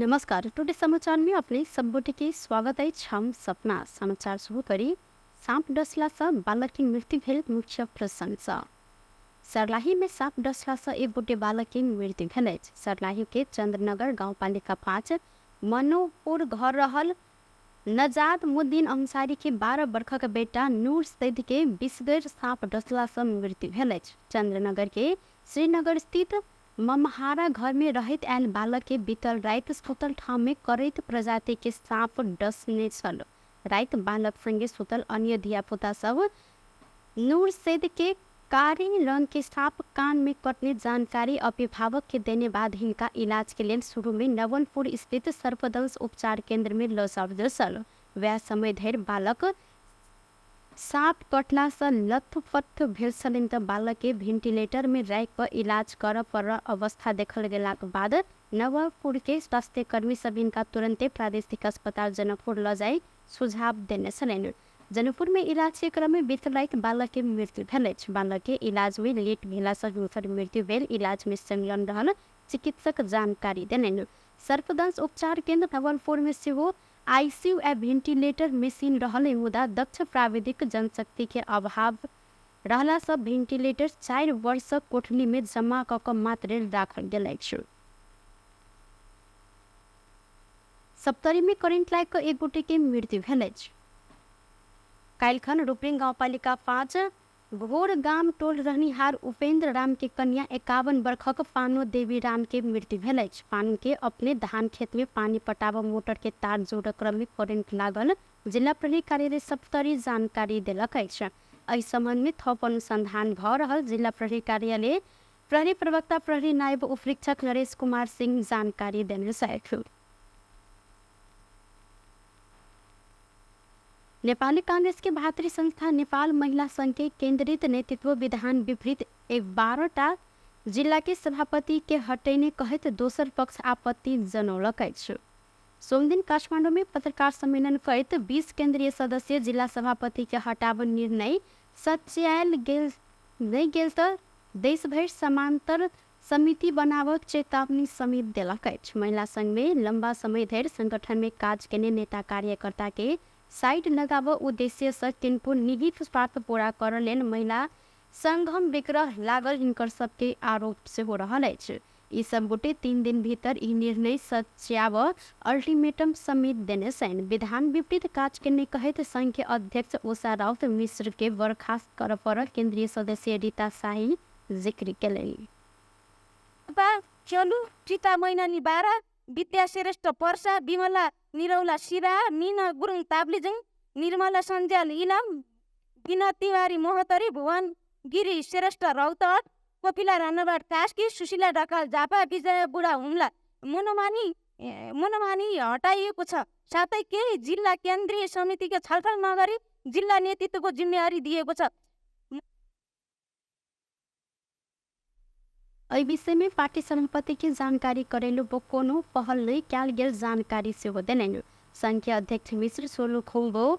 नमस्कार, टुडे समाचार में अपने सब गोटे के स्वागत अछि। हम सपना समाचार शुरू करी। साँप डसला से बालक के मृत्यु भेल मुख्य प्रशंसा। सर्लाही में साँप डसला से एक गोटे बालक के मृत्यु भेल अछि। सर्लाही के चंद्रनगर गाउँपालिका 5 मनोपुर घर रहल नजाद मुद्दीन अंसारी के 12 बरखक बेटा नूर सैद के विषगर साँप डसला से मृत्यु भेल अछि। चंद्रनगर के श्रीनगर स्थित ममहारा घर में रहैत आयल बालक के बीतल राति सुतल ठाम में करैत प्रजाति के साँप डसने छल। राति बालक संगे सुतल अन्य धियापुता सब नूर सैद के कारी रंग के साँप कान में कटने जानकारी अभिभावक के देने बाद हिनका इलाज के लेल शुरू में नवलपुर स्थित सर्पदंश उपचार केंद्र में लऽ जाओल गेल छल। वएह समय धरि बालक साँप कटला से लथपथ भेल छलनि तऽ बालक के वेंटिलेटर में राखि कऽ इलाज करऽ पड़ल अवस्था देखल गेलाक बाद नवलपुर के स्वास्थ्यकर्मी सब हिनका तुरंते प्रादेशिक अस्पताल जनकपुर लऽ जाय सुझाव देने छलनि। जनकपुर में इलाज के क्रम में बीतल राति बालक के मृत्यु भेल अछि। बालक के इलाज में लेट भेला से हुनकर मृत्यु भेल इलाज में संलग्न रहल चिकित्सक जानकारी देलनि। सर्पदंश उपचार केंद्र नवलपुर में सेहो आईसीयू आ वेंटिलेटर मशीन रहल, मुदा दक्ष प्राविधिक जनशक्ति के अभाव रहला सँ वेंटिलेटर 4 वर्ष कोठली में जमा कऽ कऽ मात्र राखल गेल अछि। सप्तरी में करेंट लागि कऽ एक गोटे के मृत्यु भेल अछि। काल्हिखन रूपरिंग गाउँपालिका 5 घोर गाम टोल रहनिहार उपेंद्र राम के कन्या 51 बरखक पानो देवी राम के मृत्यु भेल अछि। पानो के अपने धान खेत में पानी पटाबऽ मोटर के तार जोड़ऽ क्रम में करेंट लागल जिला प्रहरी कार्यालय सप्तरी जानकारी देलक अछि। एहि संबंध में थप अनुसंधान भऽ रहल जिला प्रहरी कार्यालय प्रहरी प्रवक्ता प्रहरी नायब उपरीक्षक नरेश कुमार सिंह जानकारी देने छथि। नेपाली कांग्रेस के भातृ संस्था नेपाल महिला संघ के केंद्रित नेतृत्व विधान विपरीत 12टा जिला के सभापति के हटेने कहैत दोसर पक्ष आपत्ति जनौलक अछि। सोमदिन काठमांडू में पत्रकार सम्मेलन करैत 20 केंद्रीय सदस्य जिला सभापति के हटाब निर्णय सच्यायल गेल नहि गेल तऽ देशभरि समांतर समिति बनाबक चेतावनी समेत देलक अछि। महिला संघ में लंबा समय धरि संगठन में काज केने नेता कार्यकर्ता के साइड लगाबऽ उद्देश्य सँ किनको निहित स्वार्थ पूरा करऽ लेल महिला संघम विग्रह लागल हिनकर सबके आरोप सेहो रहल अछि। ई सब गोटे 3 दिन भीतर ई निर्णय सच्याबऽ अल्टीमेटम समेत देने छनि। विधान विपरीत काज केने कहैत संघ के अध्यक्ष उषा राउत मिश्र के बर्खास्त करऽ पड़ल केंद्रीय सदस्य रीता शाही जिक्र केलनि। चलु, सीता मैनाली 12, विद्या श्रेष्ठ पर्सा, विमला निरौला सिरा, मिना गुरुङ ताप्लेजुङ, निर्मला सञ्जाल इलाम, बिना तिवारी महोत्तरी, भुवन गिरी श्रेष्ठ रौतहट, कोपिला राणाबाट कास्की, सुशीला ढकाल झापा, विजय बुढा हुम्ला मनोमानी हटाइएको छ। साथै केही जिल्ला केन्द्रीय समितिको छलफल नगरी जिल्ला नेतृत्वको जिम्मेवारी दिएको छ। एहि विषय में पार्टी सभापति के जानकारी करेलु कोनो पहल नहीं कयल गेल जानकारी सेहो देलनि। संघ के अध्यक्ष मिश्र सोलुखुम्बु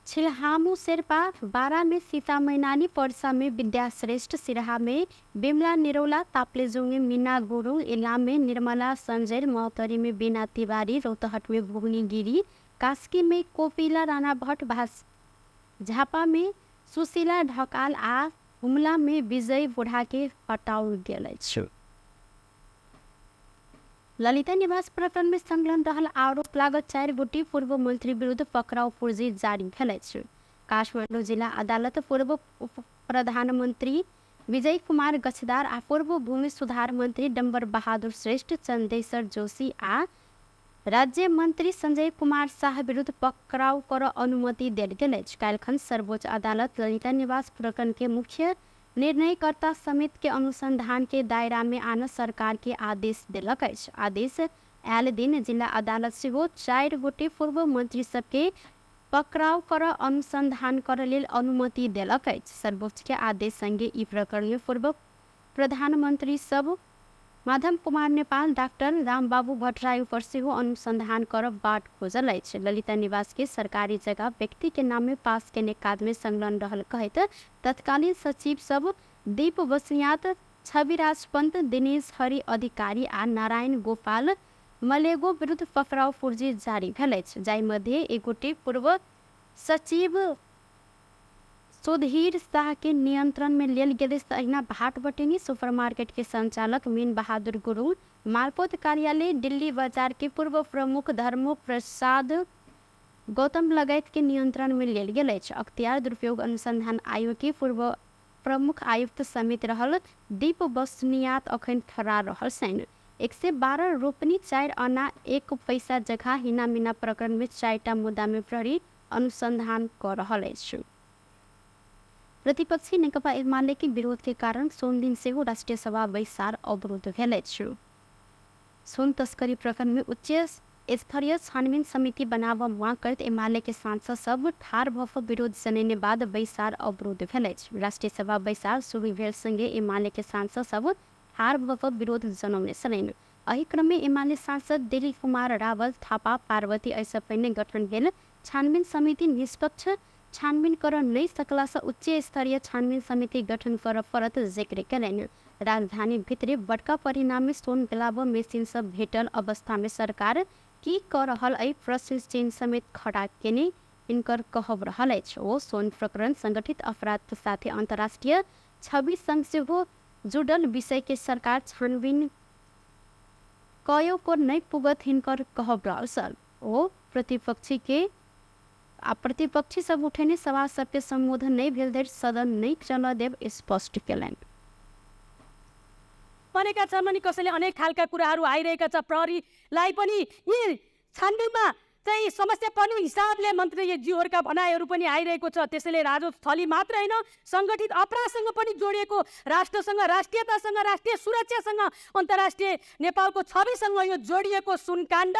छिलहामू शेर्पा, बारा में सीता मैनाली, पर्सा में विद्या श्रेष्ठ, सिरहा में बिमला निरौला, ताप्लेजुङ में मीना गुरुङ, इलाम में निर्मला संजय, महोत्तरी में बीना तिवारी, रौतहट में भुवनी गिरी, कास्की में कोपिला राणा भट्ट, झापा में सुशीला ढकाल आ हुम्ला में विजय बुढ़ा के हटाओल गेल अछि। ललिता निवास प्रकरण में संलग्न रहल आरोप लागल 4 गोटे पूर्व मंत्री विरुद्ध पकड़ाउ पुर्जी जारी भेल अछि। काठमाडौँ जिला अदालत पूर्व उप प्रधानमंत्री विजय कुमार गच्छदार आ पूर्व भूमि सुधार मंत्री डम्बर बहादुर श्रेष्ठ, चंदेश्वर जोशी आ राज्य मंत्री संजय कुमार शाह विरुद्ध पकड़ाउ कर अनुमति देल गेल अछि। काल्हिखन सर्वोच्च अदालत ललिता निवास प्रकरण के मुख्य निर्णयकर्ता समेत के अनुसंधान के दायरा में आन सरकार के आदेश देलक अछि। आदेश आयल दिन जिला अदालत सेहो 4 गोटे पूर्व मंत्री सबके पकड़ाउ कर अनुसंधान कर लेल अनुमति देलक अछि। सर्वोच्च के आदेश संगे ई प्रकरण में पूर्व प्रधानमंत्री सब माधव कुमार नेपाल, डाक्टर रामबाबू भट्टराई ऊपर सेहो अनुसंधान करब बाट खोजल अछि। ललिता निवास के सरकारी जगह व्यक्ति के नाम में पास केने काज में संलग्न रहल कहैत तत्कालीन सचिव सब दीप बसियात, छविराज पन्त, दिनेश हरि अधिकारी आ नारायण गोपाल मलेगो विरुद्ध पकड़ाउ पुर्जी जारी भेल अछि, जाहि मध्ये एक गोटे पूर्व सचिव सुधीर शाह के नियंत्रण में लेल गेल अछि। अहिना भाटभटेनी सुपर मार्केट के संचालक मीन बहादुर गुरुङ, मालपोत कार्यालय दिल्ली बाजार के पूर्व प्रमुख धर्मो प्रसाद गौतम लगायत के नियंत्रण में लेल गेल अछि। अख्तियार दुरुपयोग अनुसंधान आयोग के पूर्व प्रमुख आयुक्त समेत रहल दीप बसनियात अखन फरार रहल छनि। 112 रोपनी 4 आना 1 पैसा जगह हिना मिना प्रकरण में 4टा मुद्दा में प्रहरी अनुसंधान कर रहल अछि। प्रतिपक्षी नेकपा एमाले के विरोध के कारण सोमदिन सेहो राष्ट्रिय सभा बैसार अवरुद्ध भेल अछि। सोन तस्करी प्रकरण में उच्च स्तरीय छानबिन समिति बनाबऽ मांग करैत एमाले के सांसद सब ठाढ़ भऽ कऽ विरोध जनेने बाद बैसार अवरुद्ध भेल अछि। राष्ट्रिय सभा बैसार शुरू भेल संगे एमाले के सांसद सब ठाढ़ भऽ कऽ विरोध जनौने छलनि। एहि क्रम में एमाले सांसद दिलीप कुमार रावल थापा पार्वती एहिसँ पहिने गठन भेल छानबिन समिति निष्पक्ष छानबिन करऽ नहि सकलासँ उच्च स्तरीय छानबिन समिति गठन करऽ पड़त जिक्र कयलनि। राजधानी भितरे बड़का परिणाम में सोन गलाब मेसिन सब भेटल अवस्था में सरकार की कऽ रहल एहि प्रश्न चिन्ह समेत खड़ा केने हिनकर कहब रहल अछि। ओ सोन प्रकरण संगठित अपराध के साथे अंतर्राष्ट्रीय छवि संग सेहो जुड़ल विषय के सरकार छानबीन कयो पर नहि पुगत हिनकर कहब रहल छल। ओ प्रतिपक्षी के आ प्रतिपक्षी सब उठेने सवाल सबके सम्बोधन नहि भेल धरि सदन नहि चलऽ देब स्पष्ट केलनि। बनेका छन् अनि कसैले अनेक खालका कुराहरू आइरहेका छ। प्रहरीलाई पनि यी छानबिनमा चाहिँ समस्या पर्ने हिसाबले मन्त्रीज्यूहरूका भनाइहरू पनि आइरहेको छ। त्यसैले राजस्थली मात्र होइन, सङ्गठित अपराधसँग पनि जोडिएको, राष्ट्रसँग, राष्ट्रियतासँग, राष्ट्रिय सुरक्षासँग, अन्तर्राष्ट्रिय नेपालको छविसँग यो जोडिएको सुनकाण्ड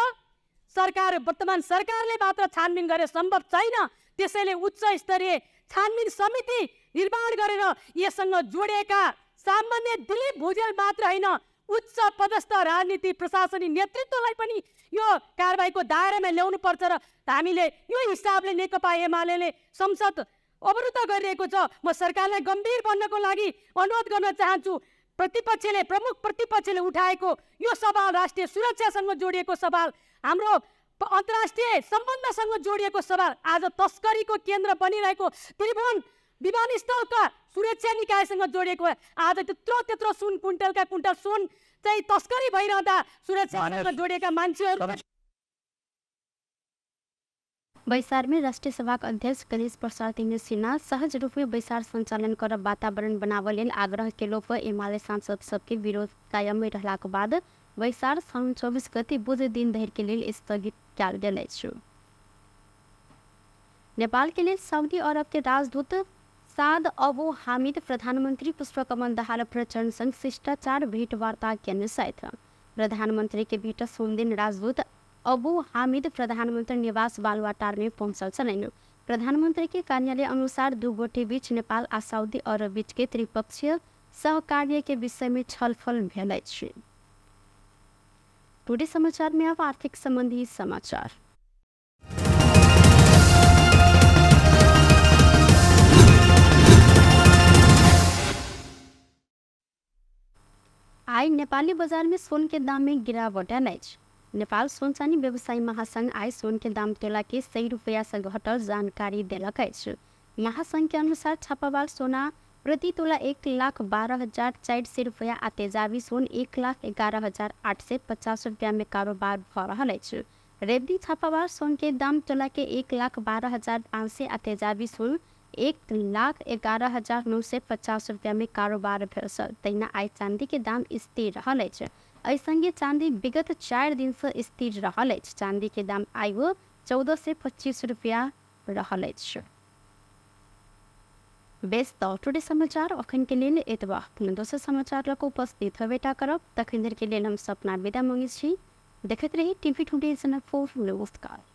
सरकार, वर्तमान सरकारले मात्र छानबिन गरे सम्भव छैन। त्यसैले उच्च स्तरीय छानबिन समिति निर्माण गरेर यससँग जोडिएका सामान्य दिलीप भुजेल मात्र होइन, उच्च पदस्थ राजनीति प्रशासनिक नेतृत्वलाई पनि यो कारबाहीको दायरामा ल्याउनु पर्छ र हामीले यो हिसाबले नेकपा एमाले संसद अवरुद्ध गरिरहेको छ। म सरकारलाई गम्भीर बन्नको लागि अनुरोध गर्न चाहन्छु। प्रतिपक्षले, प्रमुख प्रतिपक्षले उठाएको यो सवाल राष्ट्रिय सुरक्षासँग जोडिएको सवाल, हाम्रो अन्तर्राष्ट्रिय सम्बन्धसँग जोडिएको सवाल, आज तस्करीको केन्द्र बनिरहेको त्रिभुवन विमानस्थलका सुरक्षा निकायसँग जोडिएको, आज त्यत्रो त्यत्रो सुन कुइन्टलका कुइन्टल सुन चाहिँ तस्करी भइरहँदा सुरक्षासँग जोडिएका मान्छेहरू। बैसार में राष्ट्रिय सभाक अध्यक्ष गणेश प्रसाद तिमिल्सिना सहज रूप में बैसार संचालन कर वातावरण बनाबऽ लेल आग्रह केलो पर एमाले सांसद सबके विरोध कायम रहलाक बाद बैसार साउन 24 गते बुध दिन धरि के लेल स्थगित कयल गेल अछि। नेपाल के लेल सऊदी अरब के राजदूत साद अबू हामिद प्रधानमंत्री पुष्पकमल दाहाल प्रचण्ड संग शिष्टाचार भेटवार्ता केने छथि। प्रधानमंत्री के भेट सोमदिन राजदूत अबू हामिद प्रधानमंत्री निवास बालुवाटार में पहुंचल छलनि। प्रधानमंत्री के कार्यालय अनुसार दू गोटे बीच नेपाल आ सऊदी अरब बीच के त्रिपक्षीय सहकार्य के विषय में छलफल भेल अछि। टुडे समाचार में अब आर्थिक संबंधी समाचार। आइ नेपाली बजार में सोन के दाम में गिरावट आयल अछि। नेपाल सोन चानी व्यवसायी महासंघ आइ सोन के दाम तोला के 100 रुपया से घटल जानकारी देलक अछि। महासंघ के अनुसार छापावाल सोना प्रति तोला 1,12,400 रुपया आ तेजाबी सोन 1,11,850 रुपया में कारोबार भऽ रहल अछि। रेवदी छापावाल सोन के दाम तोला के 1,12,500 आ तेजाबी सोन 1,11,950 रुपया में कारोबार भेल छल। तहिना आइ चांदी के दाम स्थिर रहल अछि। एहि संगे चांदी विगत 4 दिन से स्थिर रहल अछि। चांदी के दाम आइयो 1425 रुपया रहल अछि। बेस तऽ टुडे समाचार अखन के लेल एतबा। पुनः दोसर समाचार लऽ कऽ उपस्थित हेबेटा करब। तखन धरि के लेल हम सपना विदा मांगै छी। देखैत रही टीवी टुडे जनकपुर। नमस्कार।